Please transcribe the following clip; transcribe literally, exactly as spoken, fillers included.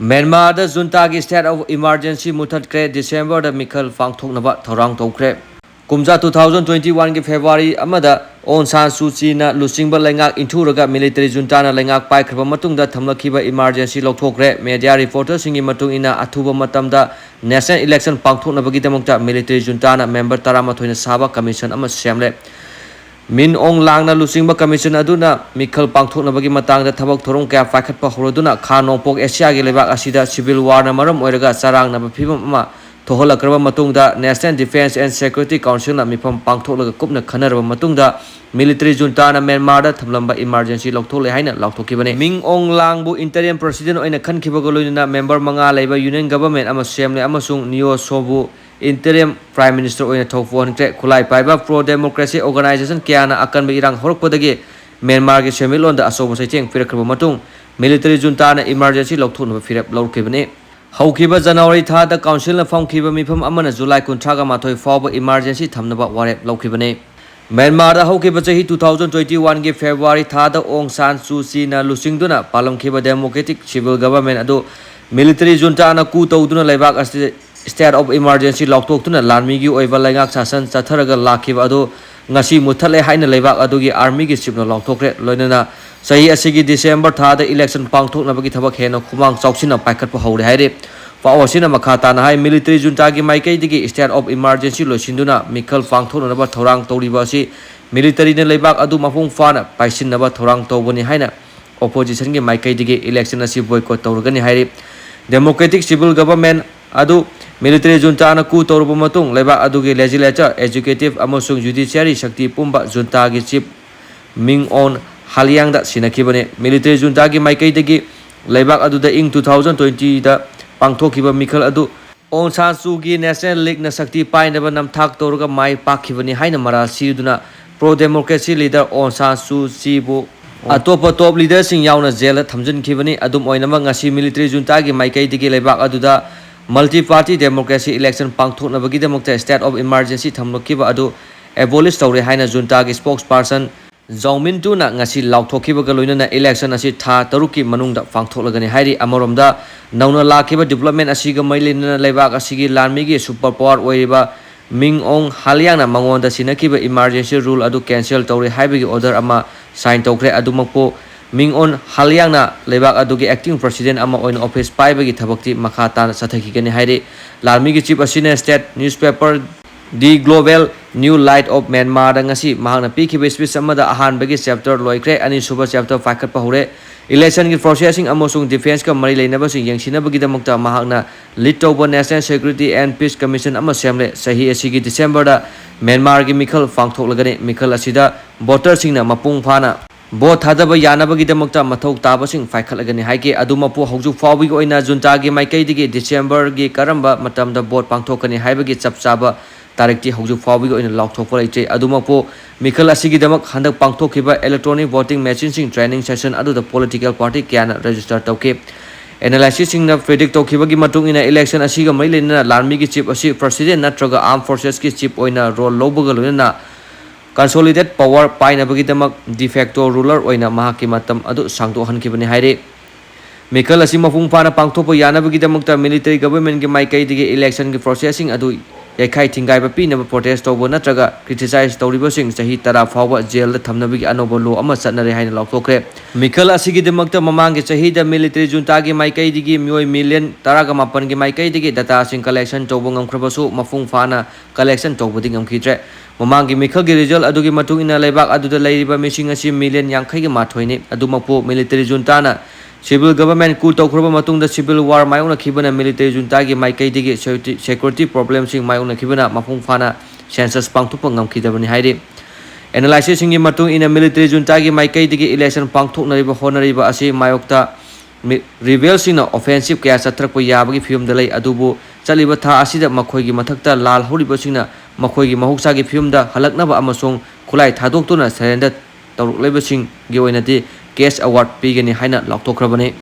ꯃ꯭ꯌꯥꯟꯃꯥꯔꯗ ꯖꯨꯟꯇꯥꯒꯤ state of emergency ꯃꯨꯊꯠꯈ꯭ꯔꯦ꯫ ꯗꯤꯁꯦꯝꯕꯔꯗ ꯃꯤꯈꯜ ꯄꯥꯡꯊꯣꯛꯅꯕ ꯊꯧꯔꯥꯡ ꯇꯧꯈ꯭ꯔꯦ꯫ ꯀꯨꯝꯖꯥ two thousand twenty one ꯒꯤ February ꯑꯃꯗ ꯑꯣꯡ ꯁꯥꯟ ꯁꯨ ꯆꯤꯅ ꯂꯨꯆꯤꯡꯕ ꯂꯩꯉꯥꯛ ꯏꯟꯊꯨꯔꯒ military ꯖꯨꯟꯇꯥꯅ ꯂꯩꯉꯥꯛ ꯄꯥꯏꯈ꯭ꯔꯕ ꯃꯇꯨꯡꯗ ꯊꯝꯂꯛꯈꯤꯕ emergency ꯂꯧꯊꯣꯛꯈ꯭ꯔꯦ꯫ Media reporterꯁꯤꯡꯒꯤ ꯃꯇꯨꯡ ꯏꯟꯅ, ꯑꯊꯨꯕ ꯃꯇꯝꯗ national election ꯄꯥꯡꯊꯣꯛꯅꯕꯒꯤꯗꯃꯛꯇ military ꯖꯨꯟꯇꯥꯅ member ꯇꯔꯥꯃꯥꯊꯣꯏꯅ ꯁꯥꯕ commission ꯑꯃ ꯁꯦꯝꯂꯦ꯫ ꯃꯤꯟ ꯑꯣꯡ ꯂꯥꯡꯅ ꯂꯨꯆꯤꯡꯕ commission ꯑꯗꯨꯅ ꯃꯤꯈꯜ ꯄꯥꯡꯊꯣꯛꯅꯕꯒꯤ ꯃꯇꯥꯡꯗ ꯊꯕꯛ ꯊꯧꯔꯝ ꯀꯌꯥ ꯄꯥꯏꯈꯠꯄ ꯍꯧꯔꯗꯨꯅ, ꯈꯥ ꯅꯣꯡꯄꯣꯛ ꯑꯦꯁꯤꯌꯥꯒꯤ ꯂꯩꯕꯥꯛ ꯑꯁꯤꯗ civil warꯅ ꯃꯔꯝ ꯑꯣꯏꯔꯒ ꯆꯔꯥꯡꯅꯕ ꯐꯤꯕꯝ ꯑꯃ ꯊꯣꯛꯍꯜꯂꯛꯈ꯭ꯔꯕ ꯃꯇꯨꯡꯗ, National Defence and Security Councilꯅ ꯃꯤꯐꯝ ꯄꯥꯡꯊꯣꯛꯂꯒ ꯀꯨꯞꯅ ꯈꯟꯅꯔꯕ ꯃꯇꯨꯡꯗ, military ꯖꯨꯟꯇꯥꯅ ꯃ꯭ꯌꯥꯟꯃꯥꯔꯗ ꯊꯝꯂꯝꯕ emergency ꯂꯧꯊꯣꯛꯂꯦ ꯍꯥꯏꯅ ꯂꯥꯎꯊꯣꯛꯈꯤꯕꯅꯤ꯫ ꯃꯤꯡ ꯑꯣꯡ ꯂꯥꯡꯕꯨ interim president ꯑꯣꯏꯅ ꯈꯟꯈꯤꯕꯒ ꯂꯣꯏꯅꯅ member ꯃꯉꯥ ꯂꯩꯕ union government ꯑꯃ ꯁꯦꯝꯂꯦ ꯑꯃꯁꯨꯡ ꯅꯤꯌꯣ ꯁꯣꯕꯨ interim prime minister ꯑꯣꯏꯅ ꯊꯧ ꯄꯨꯍꯟꯈ꯭ꯔꯦ꯫ ꯈꯨꯠꯂꯥꯏ ꯄꯥꯏꯕ pro democracy organization ꯀꯌꯥꯅ ꯑꯀꯟꯕ ꯏꯔꯥꯡ ꯍꯧꯔꯛꯄꯗꯒꯤ ꯃ꯭ꯌꯥꯟꯃꯥꯔꯒꯤ ꯁꯦꯟꯃꯤꯠꯂꯣꯟꯗ ꯑꯆꯧꯕ ꯆꯩꯊꯦꯡ ꯄꯤꯔꯛꯈ꯭ꯔꯕ ꯃꯇꯨꯡ, military ꯖꯨꯟꯇꯥꯅ emergency ꯂꯧꯊꯣꯛꯅꯕ ꯐꯤꯔꯦꯞ ꯂꯧꯈꯤꯕꯅꯤ꯫ ꯍꯧꯈꯤꯕ ꯖꯅꯋꯥꯔꯤ ꯊꯥꯗ councilꯅ ꯐꯝꯈꯤꯕ ꯃꯤꯐꯝ ꯑꯃꯅ ꯖꯨꯂꯥꯏ ꯀꯨꯟꯊ꯭ꯔꯥꯒ ꯃꯥꯊꯣꯏ ꯐꯥꯎꯕ emergency ꯊꯝꯅꯕ ꯋꯥꯔꯦꯞ ꯂꯧꯈꯤꯕꯅꯤ꯫ ꯃ꯭ꯌꯥꯟꯃꯥꯔꯗ ꯍꯧꯈꯤꯕ ꯆꯍꯤ two thousand twenty one ꯒꯤ February ꯊꯥꯗ ꯑꯣꯡ ꯁꯥꯟ ꯁꯨ ꯆꯤꯅ ꯂꯨꯆꯤꯡꯗꯨꯅ ꯄꯥꯜꯂꯝꯈꯤꯕ democratic civil government ꯑꯗꯨ military ꯖꯨꯟꯇꯥꯅ coup ꯇꯧꯗꯨꯅ ꯂꯩꯕꯥꯛ ꯑꯁꯤ state of emergency ꯂꯥꯎꯊꯣꯛꯇꯨꯅ ꯂꯥꯟꯃꯤꯒꯤ ꯑꯣꯏꯕ ꯂꯩꯉꯥꯛ ꯁꯥꯁꯟ ꯆꯠꯊꯔꯒ ꯂꯥꯛꯈꯤꯕ ꯑꯗꯨ ꯉꯁꯤ ꯃꯨꯠꯊꯠꯂꯦ ꯍꯥꯏꯅ ꯂꯩꯕꯥꯛ ꯑꯗꯨꯒꯤ armyꯒꯤ chiefꯅ ꯂꯥꯎꯊꯣꯛꯈ꯭ꯔꯦ꯫ ꯂꯣꯏꯅꯅ ꯆꯍꯤ ꯑꯁꯤꯒꯤ December ꯊꯥꯗ election ꯄꯥꯡꯊꯣꯛꯅꯕꯒꯤ ꯊꯕꯛ ꯍꯦꯟꯅ ꯈꯨꯃꯥꯡ ꯆꯥꯎꯁꯤꯟꯅ ꯄꯥꯏꯈꯠꯄ ꯍꯧꯔꯦ ꯍꯥꯏꯔꯤ꯫ ꯄꯥꯎ ꯑꯁꯤꯅ ꯃꯈꯥ ꯇꯥꯅ ꯍꯥꯏ, military ꯖꯨꯟꯇꯥꯒꯤ ꯃꯥꯏꯀꯩꯗꯒꯤ state of emergency ꯂꯣꯏꯁꯤꯟꯗꯨꯅ ꯃꯤꯈꯜ ꯄꯥꯡꯊꯣꯛꯅꯅꯕ ꯊꯧꯔꯥꯡ ꯇꯧꯔꯤꯕ ꯑꯁꯤ militaryꯅ ꯂꯩꯕꯥꯛ ꯑꯗꯨ ꯃꯄꯨꯡ ꯐꯥꯅ ꯄꯥꯏꯁꯤꯟꯅꯕ ꯊꯧꯔꯥꯡ ꯇꯧꯕꯅꯤ ꯍꯥꯏꯅ oppositionꯒꯤ ꯃꯥꯏꯀꯩꯗꯒꯤ election ꯑꯁꯤ boycott ꯇꯧꯔꯒꯅꯤ ꯍꯥꯏꯔꯤ꯫ Democratic civil government ꯑꯗꯨ military ꯖꯨꯟꯇꯥꯅ coup ꯇꯧꯔꯕ ꯃꯇꯨꯡ, ꯂꯩꯕꯥꯛ ꯑꯗꯨꯒꯤ legislature, executive ꯑꯃꯁꯨꯡ judiciary ꯁꯛꯇꯤ ꯄꯨꯝꯕ ꯖꯨꯟꯇꯥꯒꯤ chief ꯃꯤꯡ ꯑꯣꯟ ꯍꯥꯂꯤꯌꯥꯡꯗ ꯁꯤꯟꯅꯈꯤꯕꯅꯤ꯫ Military ꯖꯨꯟꯇꯥꯒꯤ ꯃꯥꯏꯀꯩꯗꯒꯤ ꯂꯩꯕꯥꯛ ꯑꯗꯨꯗ ꯏꯪ two thousand twentyꯗ ꯄꯥꯡꯊꯣꯛꯈꯤꯕ ꯃꯤꯈꯜ ꯑꯗꯨ ꯑꯣꯡ ꯁꯥꯟ ꯁꯨꯒꯤ National Leagueꯅ ꯁꯛꯇꯤ ꯄꯥꯏꯅꯕ ꯅꯝꯊꯥꯛ ꯇꯧꯔꯒ ꯃꯥꯏ ꯄꯥꯛꯈꯤꯕꯅꯤ ꯍꯥꯏꯅ ꯃꯔꯥꯜ ꯁꯤꯗꯨꯅ pro democracy leader ꯑꯣꯡ ꯁꯥꯟ ꯁꯨ ꯆꯤꯕꯨ ꯑꯇꯣꯞꯄ top leaderꯁꯤꯡ ꯌꯥꯎꯅ jailꯗ ꯊꯝꯖꯤꯟꯈꯤꯕꯅꯤ꯫ ꯑꯗꯨꯝ ꯑꯣꯏꯅꯃꯛ, ꯉꯁꯤ military ꯖꯨꯟꯇꯥꯒꯤ ꯃꯥꯏꯀꯩꯗꯒꯤ ꯂꯩꯕꯥꯛ ꯑꯗꯨꯗ multi party democracy election ꯄꯥꯡꯊꯣꯛꯅꯕꯒꯤꯗꯃꯛꯇ state of emergency ꯊꯝꯂꯛꯈꯤꯕ ꯑꯗꯨ abolish ꯇꯧꯔꯦ ꯍꯥꯏꯅ ꯖꯨꯟꯇꯥꯒꯤ spokesperson ꯖꯥꯎꯃꯤꯟ ꯇꯨꯅ ꯉꯁꯤ ꯂꯥꯎꯊꯣꯛꯈꯤꯕꯒ ꯂꯣꯏꯅꯅ election ꯑꯁꯤ ꯊꯥ ꯇꯔꯨꯛꯀꯤ ꯃꯅꯨꯡꯗ ꯄꯥꯡꯊꯣꯛꯂꯒꯅꯤ ꯍꯥꯏꯔꯤ꯫ ꯑꯃꯔꯣꯝꯗ, ꯅꯧꯅ ꯂꯥꯛꯈꯤꯕ development ꯑꯁꯤꯒ ꯃꯔꯤ ꯂꯩꯅꯅ ꯂꯩꯕꯥꯛ ꯑꯁꯤꯒꯤ ꯂꯥꯟꯃꯤꯒꯤ super power ꯑꯣꯏꯔꯤꯕ ꯃꯤꯡ ꯑꯣꯡ ꯍꯥꯂꯤꯌꯥꯡꯅ ꯃꯉꯣꯟꯗ ꯁꯤꯟꯅꯈꯤꯕ emergency rule ꯑꯗꯨ cancel ꯇꯧꯔꯦ ꯍꯥꯏꯕꯒꯤ order ꯑꯃ sign ꯇꯧꯈ꯭ꯔꯦ꯫ ꯑꯗꯨꯃꯛꯄꯨ, ꯃꯤꯡ ꯑꯣꯟ ꯍꯥꯂꯤꯌꯥꯡꯅ ꯂꯩꯕꯥꯛ ꯑꯗꯨꯒꯤ acting president ꯑꯃ ꯑꯣꯏꯅ office ꯄꯥꯏꯕꯒꯤ ꯊꯕꯛꯇꯤ ꯃꯈꯥ ꯇꯥꯅ ꯆꯠꯊꯈꯤꯒꯅꯤ ꯍꯥꯏꯔꯤ꯫ ꯂꯥꯟꯃꯤꯒꯤ chief ꯑꯁꯤꯅ state newspaper The Global New Light of Myanmarꯗ ꯉꯁꯤ ꯃꯍꯥꯛꯅ ꯄꯤꯈꯤꯕ speech ꯑꯃꯗ ꯑꯍꯥꯟꯕꯒꯤ chapter ꯂꯣꯏꯈ꯭ꯔꯦ, ꯑꯅꯤꯁꯨꯕ chapter ꯄꯥꯏꯈꯠꯄ ꯍꯧꯔꯦ꯫ Electionꯒꯤ processꯁꯤꯡ ꯑꯃꯁꯨꯡ defenceꯀ ꯃꯔꯤ ꯂꯩꯅꯕꯁꯤꯡ ꯌꯦꯡꯁꯤꯟꯅꯕꯒꯤꯗꯃꯛꯇ ꯃꯍꯥꯛꯅ lead ꯇꯧꯕ National Security and Peace Commission ꯑꯃ ꯁꯦꯝꯂꯦ꯫ ꯆꯍꯤ ꯑꯁꯤꯒꯤ Decemberꯗ ꯃ꯭ꯌꯥꯟꯃꯥꯔꯒꯤ ꯃꯤꯈꯜ ꯄꯥꯡꯊꯣꯛꯂꯒꯅꯤ꯫ ꯃꯤꯈꯜ ꯑꯁꯤꯗ voterꯁꯤꯡꯅ ꯃꯄꯨꯡ ꯐꯥꯅ vote ꯊꯥꯗꯕ ꯌꯥꯅꯕꯒꯤꯗꯃꯛꯇ ꯃꯊꯧ ꯇꯥꯕꯁꯤꯡ ꯄꯥꯏꯈꯠꯂꯒꯅꯤ ꯍꯥꯏꯈꯤ꯫ ꯑꯗꯨꯃꯛꯄꯨ, ꯍꯧꯖꯤꯛ ꯐꯥꯎꯕꯒꯤ ꯑꯣꯏꯅ juntaꯒꯤ ꯃꯥꯏꯀꯩꯗꯒꯤ Decemberꯒꯤ ꯀꯔꯝꯕ ꯃꯇꯝꯗ vote ꯄꯥꯡꯊꯣꯛꯀꯅꯤ ꯍꯥꯏꯕꯒꯤ ꯆꯞ ꯆꯥꯕ ꯇꯥꯔꯤꯛꯇꯤ ꯍꯧꯖꯤꯛ ꯐꯥꯎꯕꯒꯤ ꯑꯣꯏꯅ ꯂꯥꯎꯊꯣꯛꯄ ꯂꯩꯇ꯭ꯔꯤ꯫ ꯑꯗꯨꯃꯛꯄꯨ, ꯃꯤꯈꯜ ꯑꯁꯤꯒꯤꯗꯃꯛ ꯍꯟꯗꯛ ꯄꯥꯡꯊꯣꯛꯈꯤꯕ electronic voting machineꯁꯤꯡ training session ꯑꯗꯨꯗ political party ꯀꯌꯥꯅ register ꯇꯧꯈꯤ꯫ Analystꯁꯤꯡꯅ predict ꯇꯧꯈꯤꯕꯒꯤ ꯃꯇꯨꯡ ꯏꯟꯅ, election ꯑꯁꯤꯒ ꯃꯔꯤ ꯂꯩꯅꯅ ꯂꯥꯟꯃꯤꯒꯤ chief ꯑꯁꯤ president ꯅꯠꯇ꯭ꯔꯒ armed forcesꯀꯤ chief ꯑꯣꯏꯅ role ꯂꯧꯕꯒ ꯂꯣꯏꯅꯅ consolidate power ꯄꯥꯏꯅꯕꯒꯤꯗꯃꯛ de facto ruler ꯑꯣꯏꯅ ꯃꯍꯥꯛꯀꯤ ꯃꯇꯝ ꯑꯗꯨ ꯁꯥꯡꯗꯣꯛꯍꯟꯈꯤꯕꯅꯤ ꯍꯥꯏꯔꯤ꯫ ꯃꯤꯈꯜ ꯑꯁꯤ ꯃꯄꯨꯡ ꯐꯥꯅ ꯄꯥꯡꯊꯣꯛꯄ ꯌꯥꯅꯕꯒꯤꯗꯃꯛꯇ military governmentꯀꯤ ꯃꯥꯏꯀꯩꯗꯒꯤ electionꯒꯤ processꯁꯤꯡ ꯑꯗꯨ ꯌꯩꯈꯥꯏ ꯊꯤꯡꯒꯥꯏꯕ ꯄꯤꯅꯕ protest ꯇꯧꯕ ꯅꯠꯇ꯭ꯔꯒ criticize ꯇꯧꯔꯤꯕꯁꯤꯡ ꯆꯍꯤ ꯇꯔꯥ ꯐꯥꯎꯕ jailꯗ ꯊꯝꯅꯕꯒꯤ ꯑꯅꯧꯕ law ꯑꯃ ꯆꯠꯅꯔꯦ ꯍꯥꯏꯅ ꯂꯥꯎꯊꯣꯛꯈ꯭ꯔꯦ꯫ ꯃꯤꯈꯜ ꯑꯁꯤꯒꯤꯗꯃꯛꯇ ꯃꯃꯥꯡꯒꯤ ꯆꯍꯤꯗ military juntaꯒꯤ ꯃꯥꯏꯀꯩꯗꯒꯤ ꯃꯤꯑꯣꯏ million ꯇꯔꯥꯒ ꯃꯥꯄꯟꯒꯤ ꯃꯥꯏꯀꯩꯗꯒꯤ dataꯁꯤꯡ collection ꯇꯧꯕ ꯉꯝꯈ꯭ꯔꯕꯁꯨ, ꯃꯄꯨꯡ ꯐꯥꯅ collection ꯇꯧꯕꯗꯤ ꯉꯝꯈꯤꯗ꯭ꯔꯦ꯫ ꯃꯃꯥꯡꯒꯤ ꯃꯤꯈꯜꯒꯤ result ꯑꯗꯨꯒꯤ ꯃꯇꯨꯡ ꯏꯟꯅ, ꯂꯩꯕꯥꯛ ꯑꯗꯨꯗ ꯂꯩꯔꯤꯕ ꯃꯤꯁꯤꯡ ꯑꯁꯤ million ꯌꯥꯡꯈꯩꯒ ꯃꯥꯊꯣꯏꯅꯤ꯫ ꯑꯗꯨꯃꯛꯄꯨ, military juntaꯅ civil government coup ꯇꯧꯈ꯭ꯔꯕ ꯃꯇꯨꯡꯗ civil war ꯃꯥꯌꯣꯛꯅꯈꯤꯕꯅ military juntaꯒꯤ ꯃꯥꯏꯀꯩꯗꯒꯤ security, security problemꯁꯤꯡ ꯃꯥꯌꯣꯛꯅꯈꯤꯕꯅ ꯃꯄꯨꯡ ꯐꯥꯅ census ꯄꯥꯡꯊꯣꯛꯄ ꯉꯝꯈꯤꯗꯕꯅꯤ ꯍꯥꯏꯔꯤ꯫ Analystꯁꯤꯡꯒꯤ ꯃꯇꯨꯡ ꯏꯟꯅ, military juntaꯒꯤ ꯃꯥꯏꯀꯩꯗꯒꯤ election ꯄꯥꯡꯊꯣꯛꯅꯔꯤꯕ ꯍꯣꯠꯅꯔꯤꯕ ꯑꯁꯤ ꯃꯥꯌꯣꯛꯇ ꯃꯤ-, rebelꯁꯤꯡꯅ offensive ꯀꯌꯥ ꯆꯠꯊꯔꯛꯄ ꯌꯥꯕꯒꯤ ꯐꯤꯕꯝꯗ ꯂꯩ, ꯑꯗꯨꯕꯨ ꯆꯠꯂꯤꯕ ꯊꯥ ꯑꯁꯤꯗ ꯃꯈꯣꯏꯒꯤ ꯃꯊꯛꯇ ꯂꯥꯜ ꯍꯧꯔꯤꯕꯁꯤꯡꯅ ꯃꯈꯣꯏꯒꯤ ꯃꯍꯧꯁꯥꯒꯤ ꯐꯤꯕꯝꯗ ꯍꯜꯂꯛꯅꯕ ꯑꯃꯁꯨꯡ ꯈꯨꯠꯂꯥꯏ ꯊꯥꯗꯣꯛꯇꯨꯅ surrender ꯇꯧꯔꯛꯂꯤꯕꯁꯤꯡꯒꯤ ꯑꯣꯏꯅꯗꯤ cash award ꯄꯤꯒꯅꯤ ꯍꯥꯏꯅ ꯂꯥꯎꯊꯣꯛꯈ꯭ꯔꯕꯅꯤ꯫